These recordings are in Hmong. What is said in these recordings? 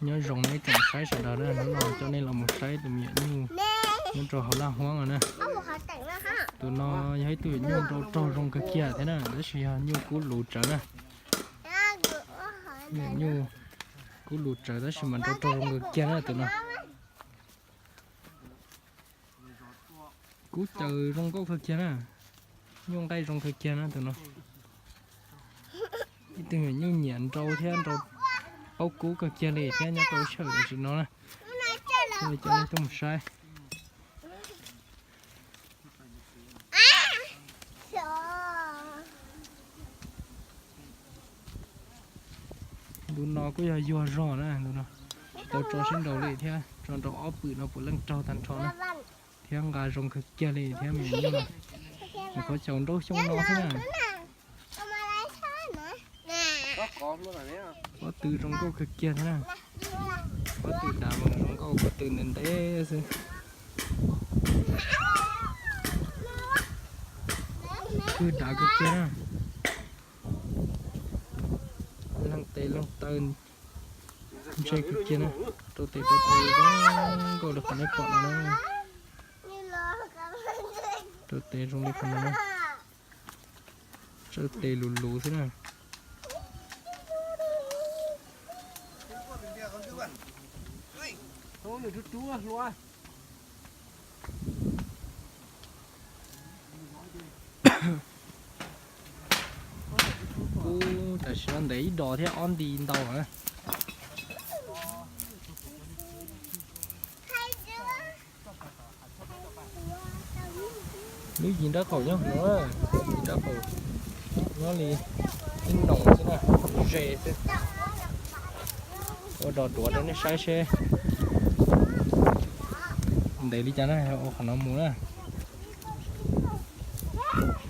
Nyob zoo nej tsoom saib sawv daws na, hnub no coj nej los mus saib tus me nyuam nyuj nyob rau hauv laj huab no na. Tus no yog ib tug nyuj nrau raug zoo kawg kiag thiab na, tab sis yog nyuj kub lus tsawv na. Nyuj kub lus tsawv tab sis mas nrau raug zoo kawg kiag na tus no. Kub caws zoo nkauj kawg kiag na, nyuj nqaij zoo kawg kiag na tus no. Ib tug nyuj nyiam nrau thiab nrau paub kub kawg kiag li thiab nyob rau sij hawm tam sim no na. Coj nej tuaj mus saib. Ntu no kuj yog yuag zog na, ntu no tau tso sib nraus li thiab, tso nraus ob pwm no puav leej raug tag nrho na, thiab nqa zoo kawg kiag li thiab me nyuam nyuj no. Nws qhov xyaum nraub xyoo no xwb na. Pob tw zoo nkauj kawg kiag thiab na. Pob tw dav mas zoo nkauj, pob tw ntev ntev xwb. Pw dav kawg kiag na. Leej tes leej taw ntse kawg kiag na. Rau tes rau taw zoo nkauj li qhov nej pom no na. Rau tes zoo li qhov no na. Tsaws tes luv luv xwb na. Kub tam sim no ntev ib dos thiab ob nti ntau na. Lub yim nraub qaum nyob no, yim nraub qaum nyob li ib noo xwb na, ze xwb. Ua dos duav rau nej saib seb ntev li cas na, ua qhov no mus na.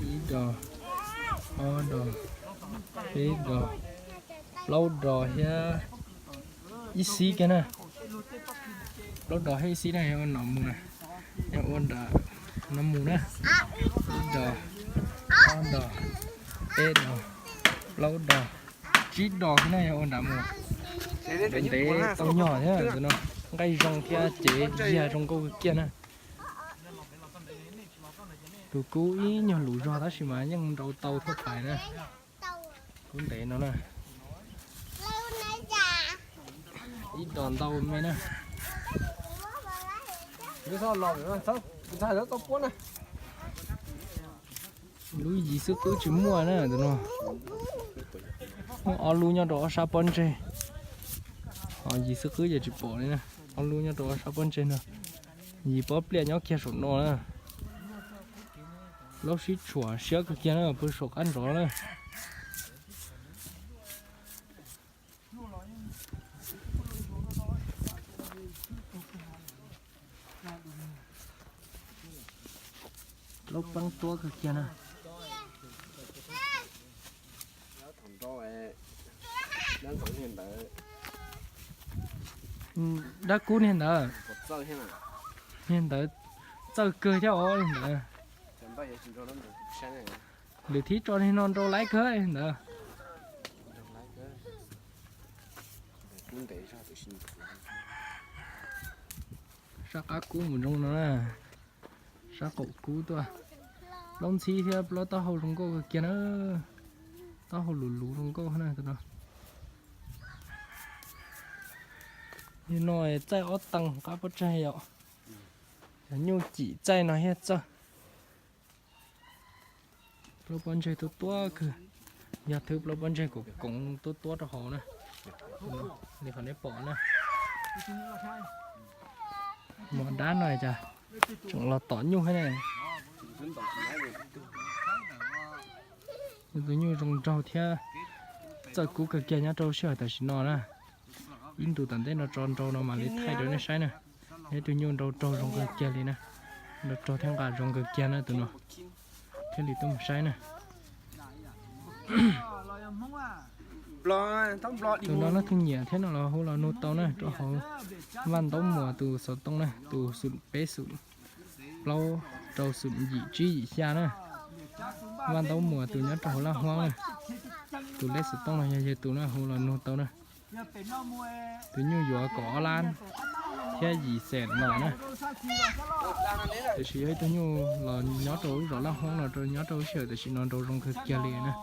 Ib dos, ob dos, peb dos, plaub dos thiab ib xib kiag na. Plaub dos thiab ib xib na, yog ua no mus na, yog ua nram no mus na. Ib dos, ob dos, peb dos, plaub dos, tsib dos xwb na, yog ua nram mus. Ntev ntev tau nyog thiab tus no, nqaij zoo thiab cev yiag zoo nkauj kawg kiag na. Tus kub ib nyuag luv zog tab sis mas yeej nrau tau thaj pais na. Kub ntev no na. Ib dos ntau me na. Lub yim xwb qwb tsis muaj na tus no. Muaj ob lub nyob rau ob sab pob ntseg. Ho yim xwb qwb ces tsis pom li na. Ob lub nyob rau ob sab pob ntseg no. Yim pob pliaj nyob kiag saum no na. Plaub sib tshuam siab kawg kiag na, pw saum qab ntsov na. Plaub peeb tuab kawg kiag na. Dab kub niag ntawd, niag ntawd txawj kawg thiab os niag ntawd. Lwm thib tso niag no nrau laib kawg niag ntawd. Sab qab kub mus zoo no na. Sab qaum kub tuaj. Plaub ntxhib thiab plaub taub hau zoo nkauj kawg kiag na. Taub hau luv luv zoo nkauj na tus no. Yog no txaij ob teeg qab pob tsaig yom. Cov nyuj cim txaij no thiaj txawj. Plaub pob ntseg tuab tuab kawg. Yog thwb plaub pob ntseg koom koov tuab tuab rau hauv na. Li qhov nej pom na. Mos dab no cas tseem los tom nyuj thiab ne. Tus nyuj zoo nraug thiab txawj kub kawg kiag nyob rau sij hawm tam sim no na. Ib ntus tom ntej no tso nrau no mam li thaij rau nej saib na. Yog ib tug nyuj nrau raug zoo kawg kiag li na. Nrau raug thiab nqa zoo kawg kiag na tus no. Thiaj li tuaj mus saib na. Tus no leej twg nyiam thiab no los hu los nug tau na, rau hauv Vaj Ntaub Muas tus xov tooj na, tus xoom peb xoom plaub rau xoom yim tsib yim xya na. Vaj Ntaub Muas tus nyob rau hauv Laj Huab na. Tus lej xov tooj no yog yawg tus na, hu los nug tau na. Tus nyuj yuav kaum ob lab thiab yim xees no na. Tiam sis yog ib tug nyuj los nyob rau lub zos Laj Hmoob no rau nyob rau lub sij hawm tam sim no nrau zoo kawg kiag li na.